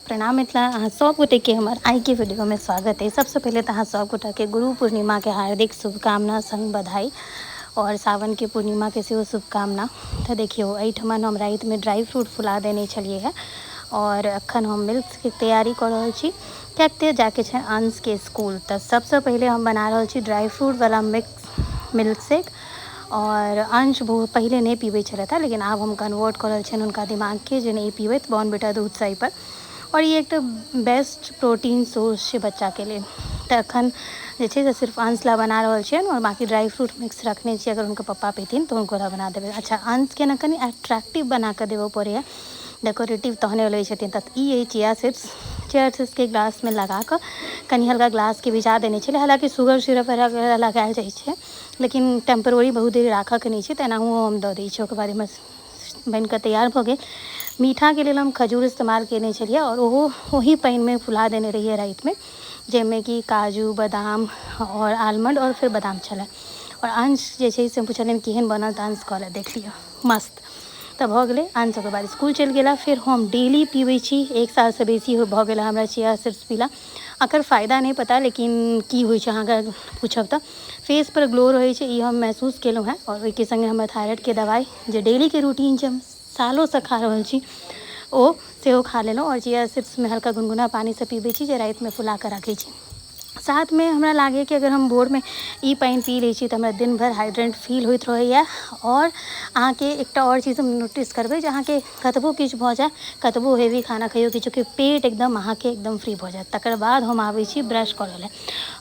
प्रणाम मिथिला, अहाँ सब गोटेके हमर आइके वीडियोमे स्वागत अइ। सबसँ पहिले तऽ अहाँ सब गोटाके गुरु पूर्णिमाके हार्दिक शुभकामना संग बधाई और सावनके पूर्णिमाके सेहो शुभकामना। तऽ देखियौ एहिठमन हम रातिमे ड्राई फ्रूट फुला देने छलियै हँ और अखन हम मिल्कके तैयारी कऽ रहल छी, किएक तऽ जाके छै अंशके स्कूल। तऽ सबसँ पहिले हम बना रहल छी ड्राई फ्रूट वाला मिल्क शेक। और अंश बहुत पहिले नहि पीबै छलथि हँ, लेकिन आब हम कन्वर्ट कऽ रहल छियनि हुनका दिमागके जे नहि पीबैत बॉर्नविटा दूधसँ एहिपर। और ई एकटा बेस्ट प्रोटीन सोर्स छै बच्चाके लेल। तऽ अखन जे छै से सिर्फ अंश ला बना रहल छियनि और बाँकी ड्राई फ्रूट मिक्स रखने छी, अगर हुनकर पप्पा पीथिन तऽ हुनको ला बना देबै। अच्छा, अंशके ने कनि अट्रैक्टिव बना कऽ देबऽ पड़ैए, डेकोरेटिव तहने लै छथिन। तऽ ई अइ चिया सीड्स। चिया सीड्सके ग्लासमे लगा कऽ कनि हल्का ग्लासके भिजा देने छलै। हालाँकि शुगर सिरप वगैरह लगायल जाइ छै, लेकिन टेम्पररी बहुत देर राखऽके नहि छै, तऽ एनाहुओ हम दऽ दै छी। ओकर बाद एहिमे बनिकऽ तैयार भऽ गेल। मीठाके लेल हम खजूर इस्तेमाल केने छलियै और ओहो ओही पानिमे फुला देने रहियै रातिमे, जाहिमे कि काजू बादाम और आलमंड और फेर बादाम छलै। और अंश जे छै से हम पुछलियनि केहन बनल, तऽ अंश कहलथि देख लिअ मस्त। तऽ भऽ गेलै, अंश ओकर बाद स्कूल चलि गेला। फेर हम डेली पीबै छी, 1 सालसँ बेसी भऽ गेल हमरा चिया सीड्स पीला। एकर फायदा नहि पता, लेकिन की होइ छै अहाँके पूछब तऽ फेस पर ग्लो रहै छै, ई हम महसूस केलहुँ हेँ। और ओहिके सङ्गे हमर थायराइडके दवाइ जे डेलीके रूटीन छै, हम सालोसँ खा रहल छी, ओ सेहो खा लेलहुँ। और चिया सीड्समे हल्का गुनगुना पानीसँ पीबै छी, जे रातिमे फुला कऽ राखै छी। साथमे हमरा लागैए कि अगर हम भोरमे ई पानि पी लै छी तऽ हमरा दिन भरि हाइड्रेट फील होइत रहैए। और अहाँके एकटा आओर चीज हम नोटिस करबै जे अहाँके कतबो किछु भऽ जाए, कतबो हेवी खाना खइयौ, किछुके पेट एकदम अहाँके एकदम फ्री भऽ जायत। तकर बाद हम आबै छी ब्रश करऽ लए।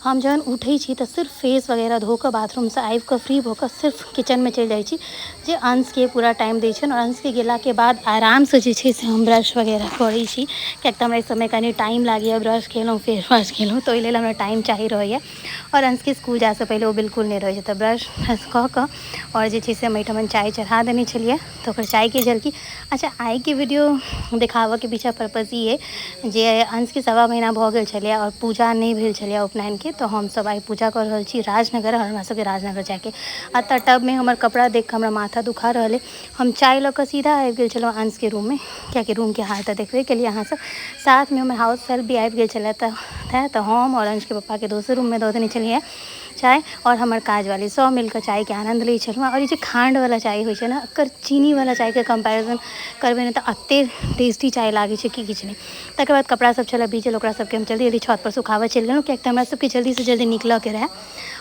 हम जहन उठै छी तऽ सिर्फ फेस वगैरह धो कऽ बाथरूमसँ आबि कऽ फ्री भऽ कऽ सिर्फ किचनमे चलि जाइ छी, जे अंशके पूरा टाइम दै छियनि। और अंशके गेलाके बाद आरामसँ जे छै से हम ब्रश वगैरह करै छी, किएक तऽ हमरा एहि सबमे कनि टाइम लागैए। ब्रश केलहुँ, फेस वॉश केलहुँ, तऽ ओहि लेल हमरा टाइम चाही रहैए। और अंशके स्कूल जाइसँ पहिले ओ बिल्कुल नहि रहै छै। तऽ ब्रश कऽ कऽ और जे छै से हम एहिठमन चाय चढ़ा देने छलियै, तऽ ओकर चायके झलकी। अच्छा, आइके वीडियो देखाबऽके पीछा पर्पज ई अइ जे अंशके 1.25 महीना भऽ गेल छलै और पूजा नहि भेल छलै उपनयनके, तऽ हमसब आइ पूजा कऽ रहल छी राजनगर। और हमरा सबके राजनगर जाइके एतऽ टबमे हमर कपड़ा देख कऽ हमरा माथा दुखा रहल अइ। हम चाय लऽ कऽ सीधा आबि गेल छलहुँ अंशके रूममे, कियाकि रूमके हाल तऽ देखबे केलियै अहाँ सब। साथमे हमर हाउस हेल्प भी आबि गेल छलै, तऽ हम और अंशके पप्पाके दोसर रूममे दऽ देने छलियै चाय, और हमर काजवाली सब मिलकऽ चायके आनन्द लै छलहुँ। और ई जे खाण्डवला चाय होइ छै ने, एकर चीनीवला चायके कम्पैरिजन करबै ने तऽ एते टेस्टी चाय लागै छै कि किछु नहि। तकर बाद कपड़ा सब छलै भीजल, ओकरा सबके हम जल्दी जल्दी छत पर सुखाबऽ चलि गेलहुँ, कियाकि तऽ हमरा सबके जल्दीसँ जल्दी निकलऽके रहै।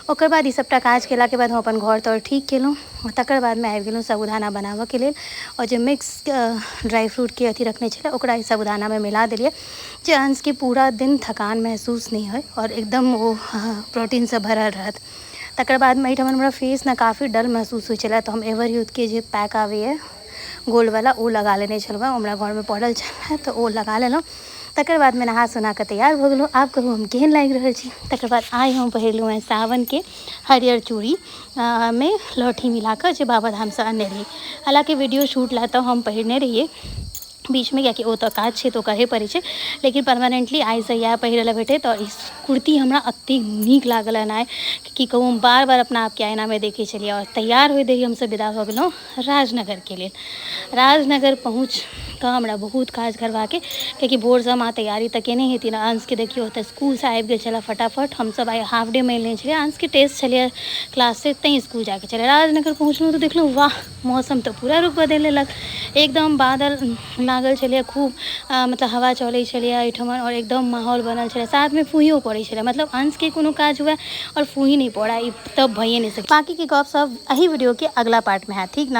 ओकर बाद ई सबटा काज केलाके बाद हम अपन घर तर ठीक केलहुँ। तकर बादमे आबि गेलहुँ साबूदाना बनाबऽके लेल। और जे मिक्स ड्राई फ्रूटके अथी रखने छलै ओकरा ई साबूदानामे मिला देलियै, जे अंशके पूरा दिन थकान महसूस नहि होइ और एकदम ओ प्रोटीनसँ भरल रहत। तकर बादमे एहिठाम हमरा फेस ने काफी डल महसूस होइ छलै, तऽ हम एवर यूथके जे पैक आबैए गोल्डवला ओ लगा लेने छलहुँ हँ, हमरा घरमे पड़ल छलै तऽ ओ लगा लेलहुँ। तकर बादमे नहा सोना कऽ तैयार भऽ गेलहुँ। आब कहू हम केहन लागि रहल छी। तकर बाद आइ हम पहिरलहुँ हँ सावनके हरियर चूड़ी मे लहठी मिला कऽ, जे बाबाधामसँ अनने रही। हालाँकि वीडियो शूट लए तऽ हम पहिरने रहियै बीचमे, कियाकि ओ तऽ काज छै तऽ ओ करहे पड़ै छै, लेकिन परमानेंटली आइसँ इएह पहिरऽ लए भेटै। तऽ ई कुर्ती हमरा एतेक नीक लागल हन आइ की कहू, हम बार बार अपना आपके आईनामे देखै छलियै। और तैयार होइत देरी हमसब विदा भऽ गेलहुँ राजनगरके लेल। राजनगर पहुँच कऽ हमरा बहुत काज करबाके, कियाकि भोरसँ माँ तैयारी तऽ केने हेथिन। अंशके देखियौ तऽ स्कूलसँ आबि गेल छलै फटाफट। हमसब आइ हाफ डे मानि लेने छलियै, अंशके टेस्ट छलैए क्लाससँ, तैँ स्कूल जाइके छलै। राजनगर पहुँचलहुँ तऽ देखलहुँ वाह, मौसम तऽ पूरा रूप बदलि लेलक, एकदम बादल लागल छलैए, खूब मतलब हवा चलै छलैए एहिठमन और एकदम माहौल बनल छलै। साथमे फूहियो पड़ै छलै, मतलब अंशके कोनो काज हुए और फूही नहि पड़ै, ई तऽ भइए नहि सकै। बाँकीके गप सब एहि वीडियोके अगला पार्टमे हैत, ठीक ने?